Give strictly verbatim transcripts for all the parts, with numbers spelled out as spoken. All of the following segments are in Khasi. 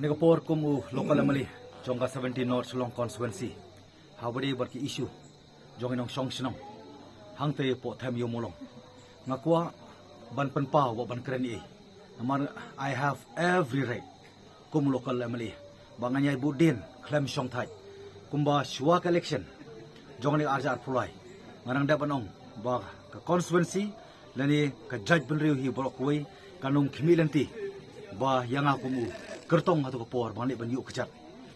Ïa ka por kum u local M L A jong ka seventeen North Shillong constituency, ha ba dei bad ki issue jong i nongshong shnong hangtei hapoh Them Ïew Mawlong, nga kwah ban pynpaw bad ban kren ei. Namar I have every right kum u local M L A ba ngan ïai bud dien khlem shong thait. Kumba shuwa ka election jong kane ka arhajar arphew lai, nga dang dep ban ong ba ka constituency lane ka jaitbynriew hi baroh kawei kan ym khmih lynti ba ïa nga kum u kyrtong ha tu ka por ban leit ban ïuh kjat.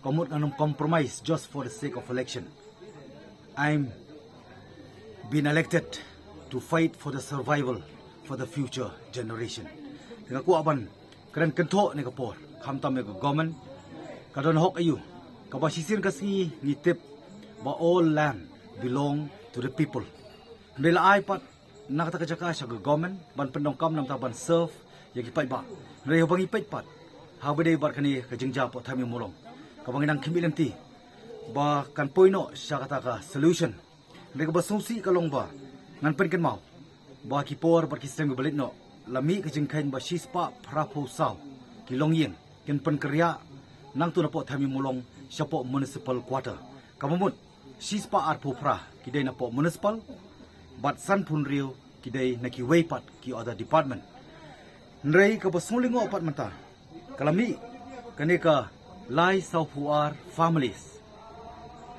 Ka mut ngan ym compromise just for the sake of election. I'm been elected to fight for the survival for the future generation. Nga kwah ban kren kynthoh ne ka por, khamtam ïa ka government, ka don hok aïu? Kaba shisien ka sngi ngi tip ba all land belong to the people. Hynrei la ai pat na kata ka jaka sha ka government ban pyndonkam namar ban serve ïa ki paidbah. Hynrei haba ngi peit pat ha ba dei bad kane ka jingjia hapoh Them Ïew Mawlong, kaba ngi dang khmih lynti ba kan poi noh sha kata ka solution. Hynrei kaba sngewsih ka long ba ngan pynkynmaw ba ki por bad ki snem kiba leit noh, la mih ka jingkheiñ ba shispah phraphew saw ki longïing kin pynkynriah nangtu napoh Them Ïew Mawlong shapoh municipal quarter. Kaba mut shispah arphew phra ki dei napoh municipal bad sanphew hynriew ki dei na kiwei pat ki other department. Hynrei kaba sngewlyngngoh pat mynta, ka la mih kane ka lai sawphew ar families.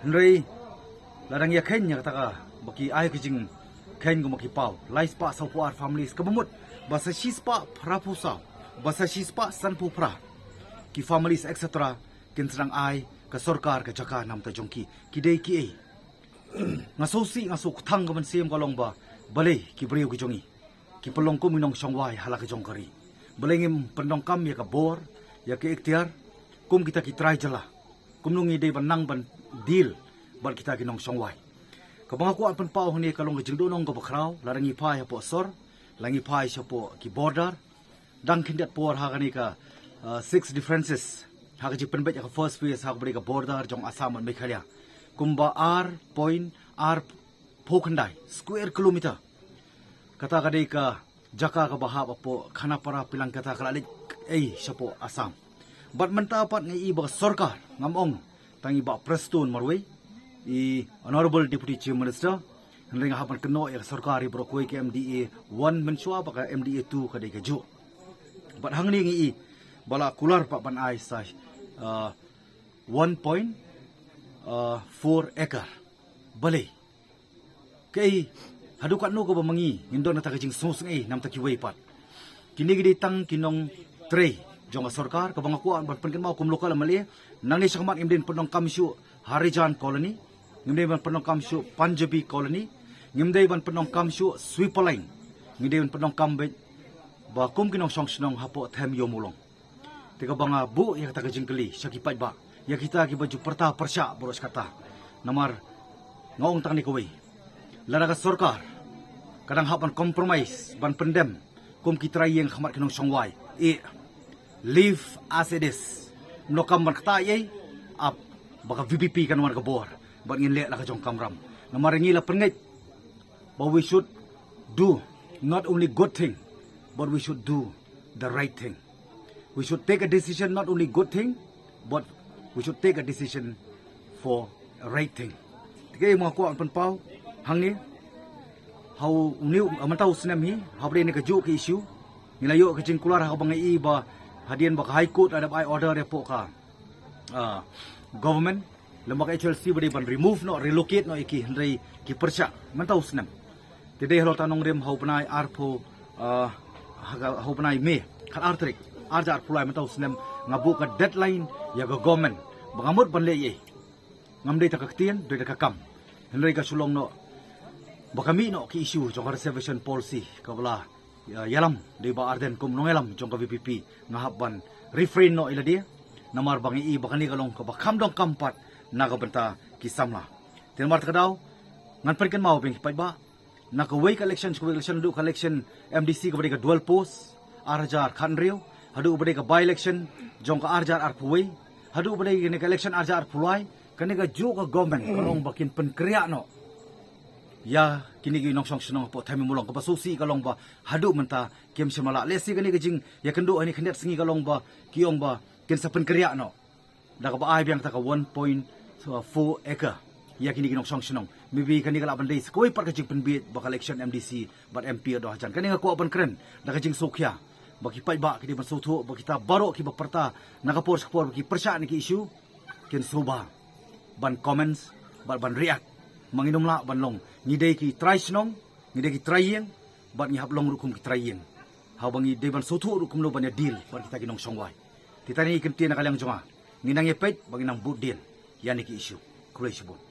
Hynrei la dang ïakheiñ ïa kata ka ba ki ai ka jingkheiñ kumba ki paw, lai spah sawphew ar families, kaba mut ba sa shispah phraphew saw, ba sa shispah sanphew phra ki families, et cetera, kin sa dang ai ka sorkar ka jaka namar jong ki. Ki dei kiei? Nga sngewsih, nga sngewkthang ka mynsiem ka long ba balei ki briew ki jong ngi ki pynlong kum ki nongshong wai ha la ka jong ka ri? Balei ngim pyndonkam ïa ka bor, ïa ka iktiar kum kita ki trai jylla? Kumno ngi dei ban nang ban deal bad kita ki nongshong wai? Kaba nga kwah pynpaw hangne ka long ka jingduhnong kaba khraw, lada ngi phai hapoh sor, la ngi phai shapoh ki border, dang khyndiat por ha kane ka, uh, six differences ha ka jingpynbeit ïa ka first phase ha kaba dei ka border jong Assam bad Meghalaya, kumba ar point ar phew khyndai square kilometer. Kata ka dei ka jaka kaba hap hapoh Khanapara, Pilangkata, ka la leit ei shapoh Assam. Bad mynta pat nga i ba ka sorkar, ngam ong tang i Bah Prestone marwei, i Honorable Deputy Chief Minister, hynrei nga hap ban kynnoh ïa ka sorkar hi baroh kawei, ka M D A one mynshuwa bad ka M D A two ka dei kajuh. Bad hangne ngi i ba la kular pat ban ai sa, uh, one point four acre. Balei? Kaei, haduh katno kaba ma ngi ngin don kata ka jingsngewsynei namar kiwei pat? Kine ki dei tang ki nongtrei jong ka sorkar, kaba nga kwah ban pynkynmaw kum local M L A, nangne shakhmat ngim dei ban pyndonkam shuh Harijan Colony, ngim dei ban pyndonkam shuh Punjabi Colony, ngim dei ban pyndonkam shuh Sweeper Line, ngi dei ban pyndonkam beit ba kum ki nongshong shnong hapoh Them Ïew Mawlong. Te kaba nga buh ïa kata ka jingkylli sha ki paidbah, ïa kita kiba ju pyrta pyrshah baroh shi katta. Namar nga ong tang ne kawei, lada ka sorkar ka dang hap ban compromise, ban pyndem kum ki trai ïing ha khmat ki nongshong wai, eh, leave as it is. Ym donkam ban kata ei, ap ba ka V P P kan wan ka bor bad ngin leh la ka jong ka kamram. Namar ngi la pynngeit ba we should do not only good thing, but we should do the right thing. We should take a decision, not only good thing, but we should take a decision for a right thing. Te kaei ma nga kwah pynpaw hangne, ha une u, mynta u snem hi, ha ba dei ne kajuh ka issue, ngi la ïoh ka jingkular ha kaba nga i ba hadien ba ka High Court la dep ai order ïa pok ka, ah, government, lem bad ka H L C ba dei ban remove noh, relocate noh ïa ki, hynrei ki pyrshah mynta u snem. Te dei halor ta nongrim ha u bnai arphew, ah, ha ka, ha u bnai May, khat ar tarik, arhajar arphew lai, mynta u snem nga buh ka deadline ïa ka government ba nga mut ban leh ei. Ngam dei tang ka ktien, dei tang ka kam. Hynrei ka shu long noh ba ka mih noh ki issue jong ka reservation policy kaba la ïa, ïalam da i Bah Ardent kum nongïalam jong ka V P P, nga hap ban refrain noh ïa lade. Namar ba nga i ba kane ka long kaba kham donkam pat na ka bynta ki samla. Te namar kata ka daw ngan pynkynmaw biang ki paidbah, na kawei ka election sha kawei ka election, haduh ka election M D C kaba dei ka dual post arhajar khathynriew, haduh ba dei ka by election jong ka arhajar arphew wei, haduh ba dei kane ka election arhajar arphew lai, kane kajuh ka government ka long ba kin pynkynriah noh ïa kine ki nongshong shnong hapoh Them Ïew Mawlong. Kaba sngewsih ka long ba haduh mynta kim shym la lah. Lehse kane ka jingïakynduh ha kine khyndiat sngi ka long ba ki ong ba kin sa pynkynriah noh da kaba ai biang ta ka one point four acre ïa kine ki nongshong shnong. Maybe kane ka lah ban dei sa kawei pat ka jingpynbiej ba ka election M D C bad M P ha dong hajan. Kane nga kwah ban kren da ka jingsngewkhia ba ki paidbah ki dei ban sngewthuh ba kita baroh kiba pyrta na ka por sha ka por ba ki pyrshah na ki issue kin sngewbha ban comments bad ban react. Ma ngin ym lah ban long ngi dei ki trai shnong, ngi dei ki trai ïing bad ngi hap long ruh kum ki trai ïing. Haba ngi dei ban sngewthuh ruh kumno ban ïa deal bad kita ki nongshong wai. Te tang ngi kyntien na ka liang jong nga, ngi nang ïa peit bad ngi nang bud deal ïa kine ki issue. Khublei shibun.